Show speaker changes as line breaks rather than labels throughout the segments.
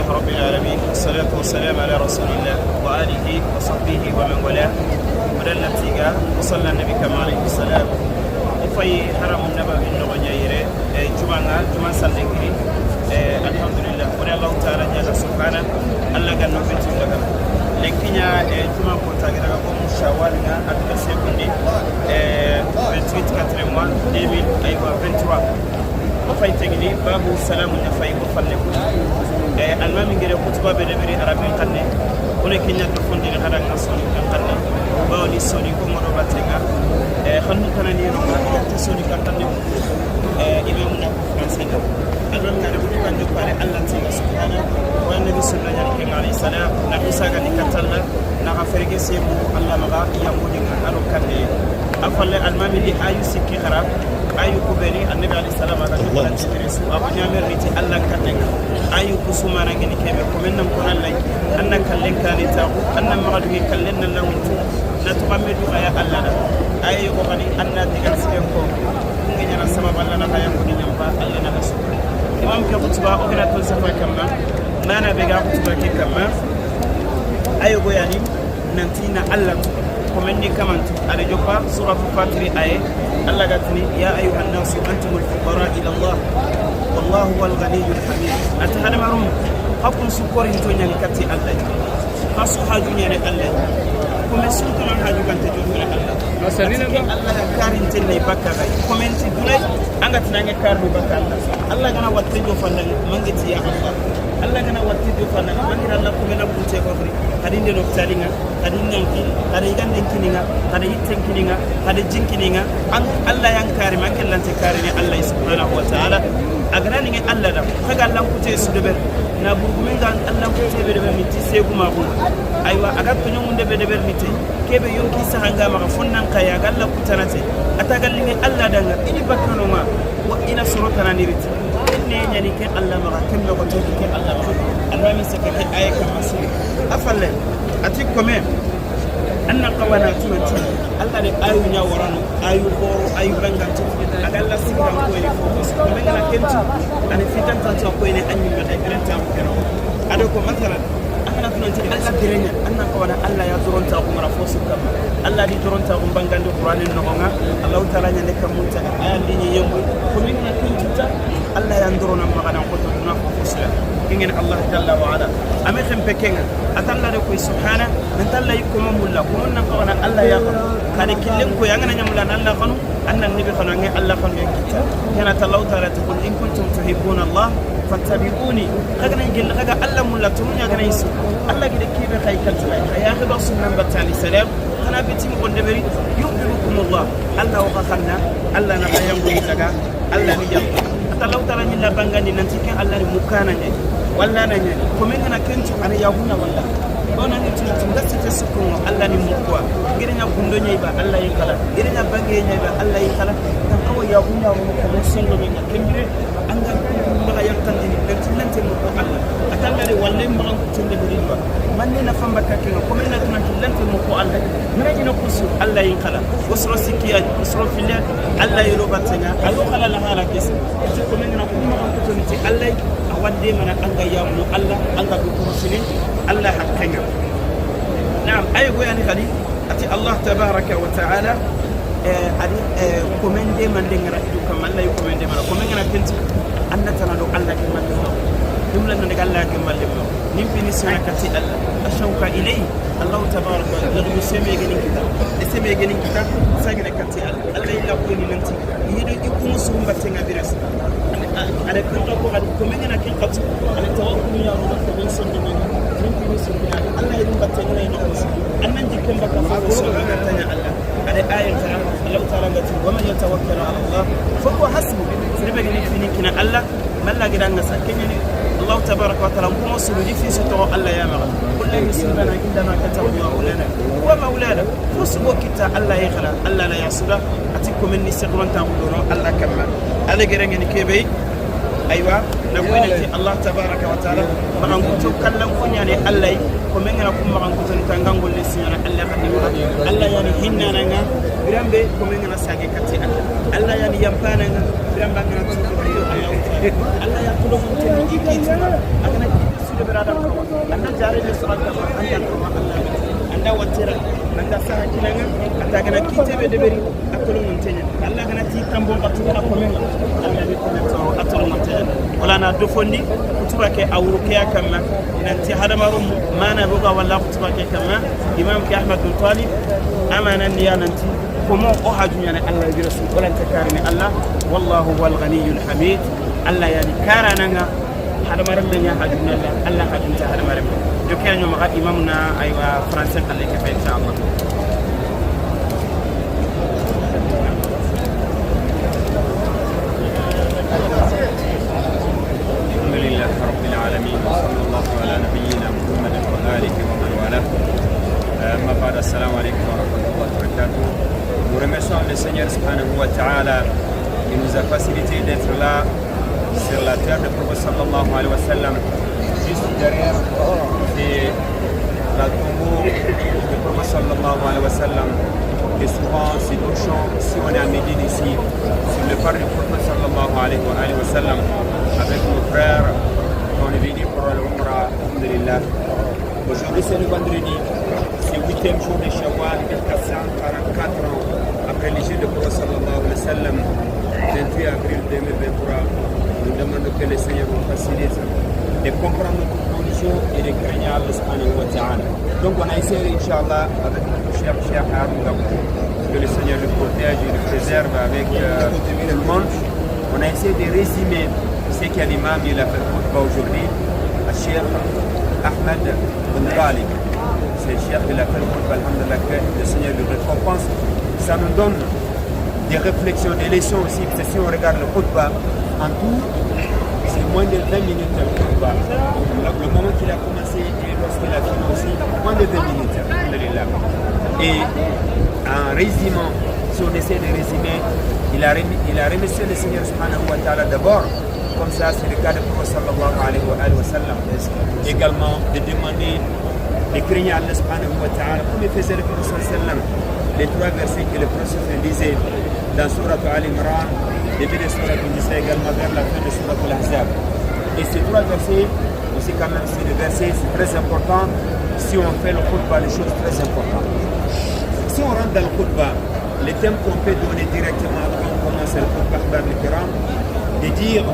لله رب العالمين، والصلاة والسلام على رسول الله وآله وصحبه ومن والاه. ودلنا تيغا وصلى النبي كما عليه السلام وفي حرم النبوي النغنيره جمعنا جمع سلنكري. الحمد لله ولله الله تعالى جل سبحانه الله كان نبتي لك lenkinya juma ko tagira ko shawal nga atka sekundi 28 4 mois 2000 aywa 23 o fay tegini babu salamu nya fay ko falle ko almami ngere khutba be deberi arabi kanne one kenya to fondini hada nga soni kan kanne bawni soni ko ngodo batenga xannu kanani no nga te soni kan kanne imamu na ko français nga almami ngare ko kan joppare Allah tiga subhanahu wa nabi sallallahu alaihi wasallam na kusaga ni katalla na ka ferge semu Allah maga yangudi nga aro kanne afalle almami di ayu sikki kharab ayu kubeni annabi alayhi salam aga joppare su abu nyamer ni ti Allah kanne ayu kusumana ngini kebe ko men nam konan lay anna kallen kani taxu anna maxadu ke kallen nan lawuntu na tuxamme du aya Allah da ayu ko xani anna digal sigen ko kunge ñana sabab Allah na xayangudi ñampa Allah na su imam ke khutba o gana ton safa kamma mana be ga khutba ke kamma ayo go yani nanti na Allah ko men ni kamantu ada joppa sura fatiri aye Allah gatni ya ayuhan nasu antumul fuqara ila Allah wallahu huwal ghaniyyul hamid atahana marum hakun sukori to nyani kati Allah hasu haju nyane Allah ko men sultan haju kan te jotore Allah Allah ya karin tenne bakka gay ko men ti dunay anga tinange karni bakka Allah Allah gana watte jo fannan mangiti ya Allah Allah gana watte jo fannan mangira Allah ko men abunte ko fri hadinde no talinga hadin nanki hada igande kininga hada yitten kininga hada jinkininga an Allah yan kari man lante kari ni Allah subhanahu wa ta'ala agana ni Allah da kaga Allah kute su deber na burgumen ga Allah kute be deber miti segu ma gon aywa aga to nyongunde be deber miti kebe yonki sahanga ma fonnan kaya ga Allah kutanate atagal ni Allah danga ini bakkano ma wa ina surata na niriti ne nyani ke Allah ma kemme ko to ke Allah ma Allah min saka ke ay ka masu afalle ati kome anna qawana tumanti Allah de ayu nya warano ayu boro ayu bangantu aga Allah sigan ko ene focus ko men na kentu ani fitan tan to ko ene anyi me de granta ko kero ado ko mathalan akana tunanti Allah direnya anna qawana Allah ya doronta ko mara fosu kam Allah di doronta ko bangandi Qur'anin no nga Allah ta'ala nya ne kam munta aya li yembu ko min na kentu ta Allah ya ndorona magana ko to na ko fosla kingen Allah jalla wa ala ame xem pekenga atalla de koy subhana nan talla yikko mulla ko non nan ko Allah ya kane killen ko yanga na nyamula Allah khanu annan nabi khanu ngi Allah khanu en kitta kana tallahu ta'ala taqul in kuntum tuhibbuna Allah fattabi'uni kaga nan gel kaga Allah mulla tumunya kana yisu Allah gide kibe khay kaltala ya khibar sunnan batali salam kana bitim ko deberi yuhibbukum Allah Allah wa khanna Allah na bayangu daga Allah ni jam tallahu ta'ala ni labangani nanti ken Allah ni mukana ne walla na nyani ko men na kentu ana yahuna walla bona ni tuntu ngasite sukun Allah ni mukwa girinya gundo nyeiba Allah yin kala girinya bange nyeiba Allah yin kala tan awo yahuna wo ko men sondo men kembire anga mbaga yakandi ni nanti lante mukko Allah atanga de walle mbaga ko tunde biriwa manne na famba kakenga ko men na tunanti lante mukko Allah mena ina kusu Allah yin kala wasro sikiya wasro filia Allah yoro batenga ayo kala la hala kesi ko men na ko mbaga ko tunti Allah wadde mana anga yamu Allah anga bi kurusini Allah hakkenga naam ay go yani khali ati Allah tabaraka wa taala adi komende man de ngara idu kam Allah komende mana komende na kenti anna tanado Allah ke malle no jumla no Allah ke malle no nimpi ni sona kati Allah ashauka ilay Allah tabaraka wa taala lagmi seme gani kita seme gani kita sagene kati Allah Allah illa ko ni nanti yido ikumu sumba tenga bires ada kan ko ada komende na ken qatu ala tawakkul ya rabb ko ben sondo men nimpi ni sona Allah yidum batenga ni no annan jikken baka fo so ga tanya Allah ada ayat Allah ta'ala ngati wa man yatawakkal ala Allah fa huwa hasbuh sirbe gani fini kina Allah malla gidanga sa kenyani Allah tabaraka wa ta'ala ko sulu fi so to Allah ya mara kullu yusibana illa ma kataba Allah lana wa maulana fusbu kita Allah ya khala Allah la yasuda atikum min sigran ta hudono Allah kamma ala gerenge ni kebe aywa na koynati Allah tabaraka wa ta'ala magan kuto kallan ko nyane Allah ko men ngana ko magan kuto ni tangangol le sinyana Allah khadi Allah yani hinna nanga birambe ko men ngana sage kati Allah Allah yani yampana nga birambe ngana tuko Allah Allah ya tulo ko te ni kitu akana de berada ko anda jare ne so anda anda ko Allah anda watira anda sa kinanga ata gana kite be deberi akolo mun tenya Allah gana ti tambo batu akomenga Allah be ko to atolo mun tenya wala na dofondi kutuba ke awuru ke akamma nanti hadamaru mana boga wala kutuba ke kamma imam ke Ahmad bin Talib amana niya nanti komo o hajunya Allah bi rasul wala takarni Allah wallahu huwal ghaniyyul hamid Allah yani karananga hadamaru men ya hajunya Allah hajunta hadamaru jokke nyo maga imam na aywa français Allah ke fa inshallah.
الحمد لله رب العالمين وصلى الله على نبينا محمد وآله ومن والاه. أما بعد, السلام عليكم ورحمة الله وبركاته. Nous remercions le Seigneur سبحانه وتعالى qui nous a facilité d'être là sur la terre du prophète صلى الله عليه وسلم, juste derrière c'est la tombeau du prophète صلى الله عليه وسلم. Et souvent c'est touchant si on est à Médine ici, sur le parc du prophète صلى الله عليه وسلم, avec nos frères qu'on est venus pour l'Umrah, الحمد لله. Aujourd'hui c'est le vendredi, c'est le 8e jour de Shawwal, 1444 ans après l'hégire du prophète صلى الله عليه وسلم, 28 avril 2023. Nous demandons que le Seigneur nous facilite de comprendre notre condition et de craindre Allah سبحانه وتعالى. Donc on a essayé, Inch'Allah, avec notre cher Cheikh Haroun Gabou, que le Seigneur le protège et le préserve avec tout le monde. On a essayé de résumer ce qu'un imam il a fait خطبة aujourd'hui, Cheikh Ahmed Ben Talib. C'est le Cheikh qui a fait le خطبة, الحمد لله, que le Seigneur le récompense. Ça nous donne des réflexions, des leçons aussi, parce que si on regarde le خطبة en tout, c'est moins de 20 minutes le خطبة. Le moment qu'il a commencé et lorsqu'il a fini aussi, moins de 20 minutes, الحمد لله. Et en résumant, si on essaie de résumer, il a remercié le Seigneur سبحانه وتعالى d'abord, comme ça c'est le cas du prophète صلى الله عليه وسلم. Également de demander, de craindre Allah سبحانه وتعالى, comme il faisait le prophète صلى الله عليه وسلم. Les trois versets que le prophète lisait dans سورة Al Imran, début de سورة Nisa, également vers la fin de سورة Al-Ahzab. Et ces trois versets, aussi quand même, c'est des versets, c'est très important. Si on fait le خطبة, les choses très importantes. Si on rentre dans le خطبة, les thèmes qu'on peut donner directement quand on commence le خطبة, أحباب الكرام, de dire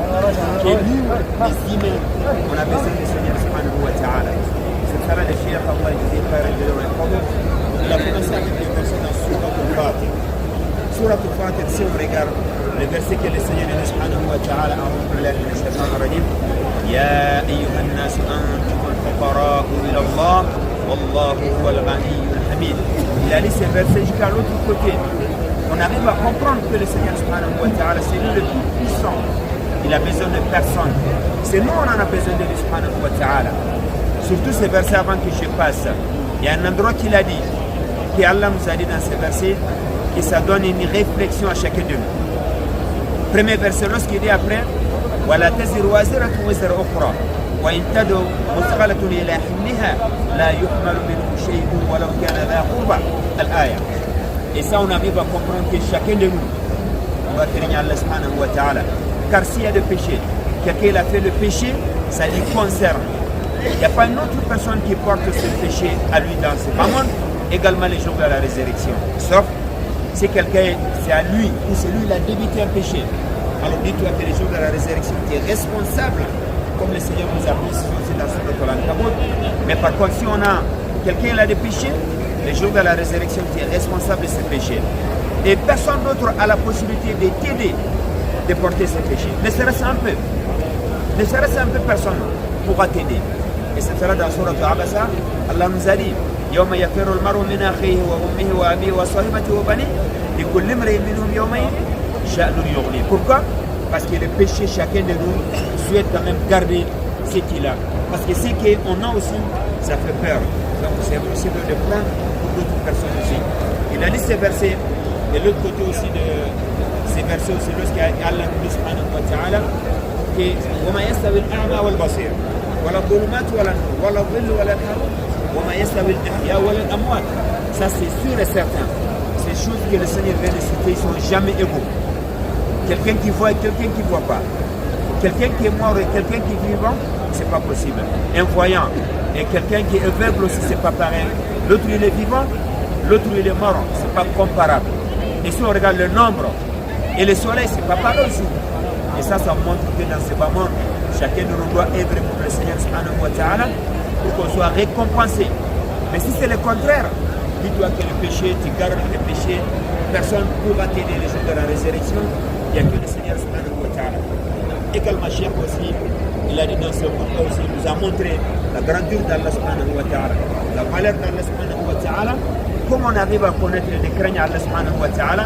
que nous, les humains, on a besoin du Seigneur سبحانه وتعالى. C'est ça le Cheikh, الله يجزيه خير الجزاء. Il a commencé avec les versets dans سورة الفاطر. سورة الفاطر, si on regarde le verset que le Seigneur dit سبحانه وتعالى, أعوذ بالله من الشيطان الرجيم, يا أيها الناس أنتم الفقراء إلى الله والله هو الغني الحميد. Il a lu ces versets jusqu'à l'autre côté. On arrive à comprendre que le Seigneur سبحانه وتعالى, c'est lui le tout puissant. Il a besoin de personne. C'est nous, on en a besoin de lui سبحانه وتعالى. Surtout ces versets avant que je passe. Il y a un endroit qu'il a dit, que Allah nous a dit dans ces versets, que ça donne une réflexion à chacun de nous. Premier verset, lorsqu'il dit après, ولا تزر وازرة وزر أخرى وإن تدع مثقلة إلى حملها لا يحمل منه شيء ولو كان ذا قربى الآية. Et ça, on arrive à comprendre que chacun de nous, on va craindre Allah سبحانه وتعالى. Car s'il y a des péchés, quelqu'un il a fait le péché, ça lui concerne. Il n'y a pas une autre personne qui porte ce péché à lui dans ce monde, également les jours de la résurrection. Sauf si quelqu'un, c'est à lui, ou c'est lui, il a débité un péché. Alors dis-toi que les jours de la résurrection, tu es responsable, comme le Seigneur nous a précisé aussi dans سورة العنكبوت. Mais par contre, si on a quelqu'un il a des péchés, les jours de la résurrection, tu es responsable de ce péché. Et personne d'autre a la possibilité de t'aider de porter ce péché. Ne serait-ce un peu. Ne serait-ce un peu, personne pourra t'aider. Et c'est cela dans سورة عبس, Allah nous a dit: يوم يفر المرء من أخيه وأمه وأبيه وصاحبته وبنيه لكل امرئ منهم يومئذ شأن يغنيه. Pourquoi? Parce que le péché, chacun de nous souhaite quand même garder ce qu'il a. Parce que ce qu'on a aussi, ça fait peur. Donc c'est impossible de prendre pour d'autres personnes aussi. Il a dit ces versets, et l'autre côté aussi de ces versets aussi, lorsqu'Allah nous dit سبحانه وتعالى que وما يستوي الأعمى والبصير ولا الظلمات ولا النور ولا الظل ولا الحرور وما يستوي الأحياء ولا الأموات. Ça, c'est sûr et certain. Ces choses que le Seigneur vient de citer, ils ne sont jamais égaux. Quelqu'un qui voit et quelqu'un qui ne voit pas.
Quelqu'un qui est mort et quelqu'un qui est vivant, c'est pas possible. Un voyant et quelqu'un qui est aveugle aussi, c'est pas pareil. L'autre il est vivant, l'autre il est mort, c'est pas comparable. Et si on regarde le nombre et le soleil, c'est pas pareil aussi. Et ça montre que dans ce bas monde, chacun de nous doit œuvrer pour le Seigneur سبحانه وتعالى pour qu'on soit récompensé. Mais si c'est le contraire, dis-toi que le péché, tu gardes le péché, personne ne pourra t'aider le jour de la résurrection, il n'y a que le Seigneur سبحانه وتعالى. Également, Cheikh aussi, il a dit dans ce خطبة aussi, il nous a montré la grandeur d'Allah سبحانه وتعالى, la valeur d'Allah سبحانه وتعالى, comment on arrive à connaître et de craindre Allah سبحانه وتعالى,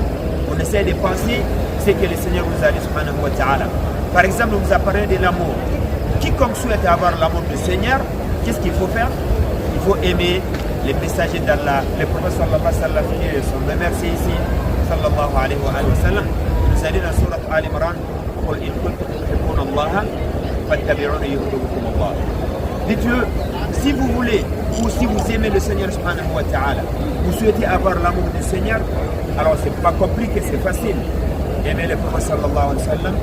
on essaie de penser ce que le Seigneur nous a dit سبحانه وتعالى. Par exemple, on nous a parlé de l'amour. Quiconque souhaite avoir l'amour du Seigneur, qu'est-ce qu'il faut faire? Il faut aimer les messagers d'Allah. Le prophète صلى الله عليه وسلم, son remercié ici, صلى الله عليه وسلم, il nous a dit dans سورة آل عمران, قل إن كنتم تحبون الله فاتبعوني يحببكم الله. Dites-le, si vous voulez ou si vous aimez le Seigneur سبحانه وتعالى, vous souhaitez avoir l'amour du Seigneur, alors c'est pas compliqué, c'est facile. Aimez le prophète صلى الله عليه وسلم,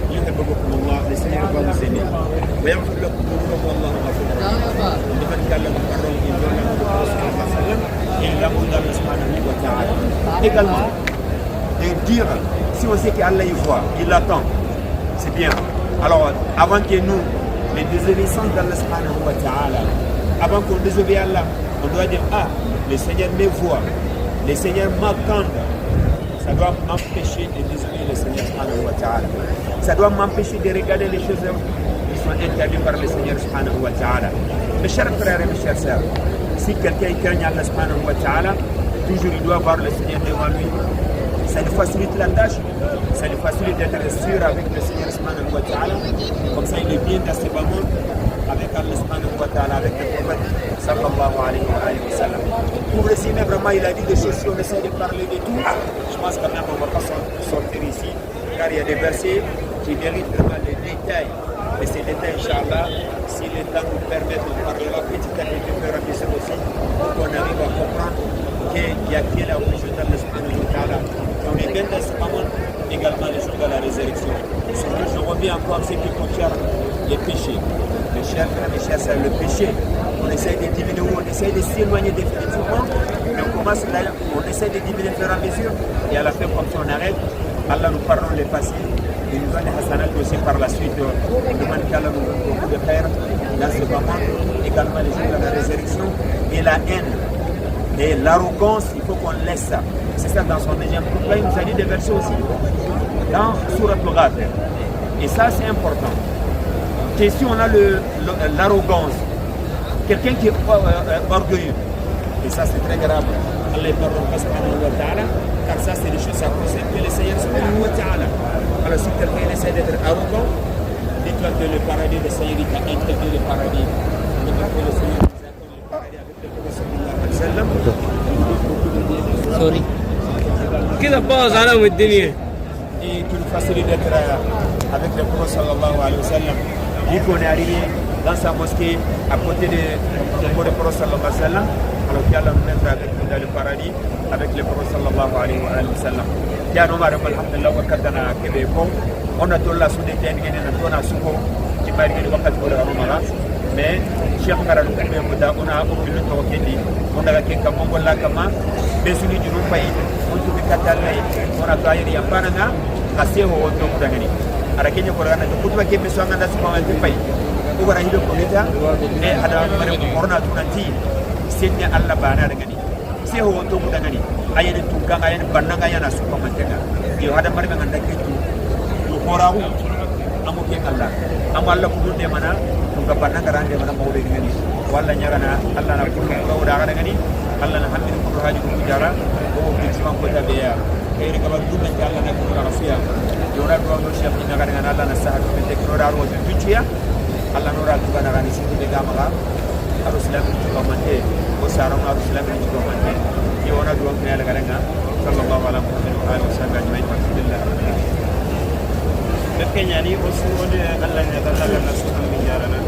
يحببكم الله, le Seigneur va vous aimer. ويغفر لكم ذنوبكم والله غفور رحيم. On demande qu'Allah nous pardonne et donne l'amour du prophète صلى الله عليه وسلم et l'amour d'Allah سبحانه وتعالى. Également, de dire, si on sait qu'Allah y voit, il attend, c'est bien. Alors, avant que nous, les désobéissances d'Allah سبحانه وتعالى, avant qu'on désobéisse à Allah, on doit dire, ah, le Seigneur me voit, le Seigneur m'attend. Ça doit m'empêcher de désobéir le Seigneur سبحانه وتعالى. Ça doit m'empêcher de regarder les choses qui sont interdites par le Seigneur سبحانه وتعالى. Mes chers frères et mes chères sœurs, si quelqu'un craint Allah سبحانه وتعالى, toujours il doit voir le Seigneur devant lui. Ça lui facilite la tâche, ça lui facilite d'être sûr avec le Seigneur سبحانه وتعالى. Comme ça, il est bien dans ce bas monde avec Allah سبحانه وتعالى, avec le prophète صلى الله عليه وسلم. Pour résumer, vraiment, il a dit des choses, si on essaie de parler de tout, je pense quand même qu'on ne va pas sortir ici, car il y a des versets qui méritent vraiment les détails. Et ces détails, إن شاء الله, si le temps nous permet, on parlera petit à petit, au fur et à mesure aussi, pour qu'on arrive à comprendre qu'il y a qui est la religion d'Allah سبحانه وتعالى, qu'on est bien dans ce moment, également le jour de la résurrection. Surtout, je reviens encore à ce qui concerne les péchés. Mes chers frères, mes chères sœurs, le péché, on essaie de diminuer, on essaie de s'éloigner définitivement, mais on commence là, on essaie de diminuer au fur et à mesure, et à la fin, comme ça on arrête, Allah nous pardonne les passés, et nous donne les حسنات aussi par la suite. On demande qu'Allah nous donne beaucoup de خير dans ce moment, également les jours de la résurrection, et la haine, et l'arrogance, il faut qu'on laisse ça. C'est ça dans son deuxième خطبة, il nous a dit des versets aussi, dans سورة غافر. Et ça, c'est important. Que si on a l'arrogance, quelqu'un qui est orgueilleux, et ça c'est très grave, Allah pardonne pas سبحانه وتعالى, car ça c'est des choses, ça concerne que le Seigneur سبحانه وتعالى. Alors si quelqu'un essaie d'être arrogant, dis-toi que le paradis, le Seigneur il t'a interdit le paradis. On demande que le Seigneur nous accorde le paradis avec le prophète صلى الله عليه وسلم. Il nous donne beaucoup de bien.
Sorry, كذا باظ عليهم الدنيا.
Et qui nous facilite d'être avec le prophète صلى الله عليه وسلم. Vu qu'on est arrivé dans sa mosquée à côté de du prophète صلى الله عليه وسلم, alors qu'Allah nous mettra avec nous dans le paradis avec le prophète صلى الله عليه وسلم. Ya no mare, alhamdulillah, wakatana kebe ko on a tolla sude ten gene na tona suko ci bari gene wakati ko la mara, mais cheikh ngara no kumbe ko da ona o bilu to kendi on daga ken kam mongolla kama be suni junum pay on to be katallay ona to ayri yampana nga kase ho on to kudangani ara kenya ko rana to kutuba kembe so nganda so ma pay o wara hido ko meta e hada mare corona tunanti senya alla bana daga ni se ho on to kudangani ayene tunkanga ayene bannanga yana supa mantenga yo hada mare nganda ketu yo horawu amo ke Allah amo Allah ko dunde mana tunga bannanga rande mana mawde ngani walla nyagana Allah na ko ko da ga ngani Allah na hammi ko haji ko jara ko ko bijiman ko tabe ya kayri gaba dumen ke Allah na ko rafiya yo na do no cheikh ina ga ngana Allah na saha ko te ko raro ko tunciya Allah no ra tuga na gani siti de gama ga aro islam ni ko mante o sara no aro islam ni ko mante yo na do ko ala ga صلى الله على محمد وآله وصحبه أجمعين والحمد لله رب العالمين.
Bekke ñani o suwode Allah ñata Allah ganna sukan min jarana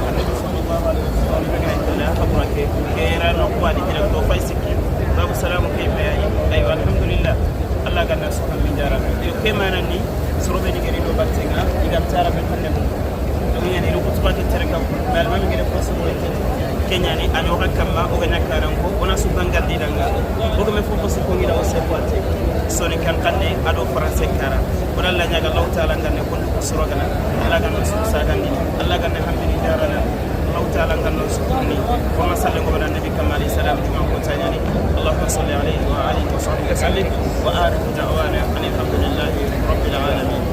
annabi صلى الله عليه وسلم be gana tana hakura ke kera no ko adi direct to fay sikki babu salamu kayfa yayi aywa alhamdulillah, Allah ganna sukan min jarana yo ke manani sorobe ni gari do battenga iga. Oga ke tere kam mais almami gede fo kenyani ani oga kamma oga nyakaranko ona su bangandi danga oga me fo si ko ngira o se boite soni kan kanne ado français kara wala la nyaga Allah ta'ala ngane ko ko sorogana Allah ganno su sagandi Allah ganne hambini darana Allah ta'ala ganno su kunni wa ma sallu ala nabi kama alayhi salam juma ko tanyani. Allahumma salli alayhi wa alihi wa sahbihi wa sallim wa akhiru da'wana alhamdulillahi rabbil alamin.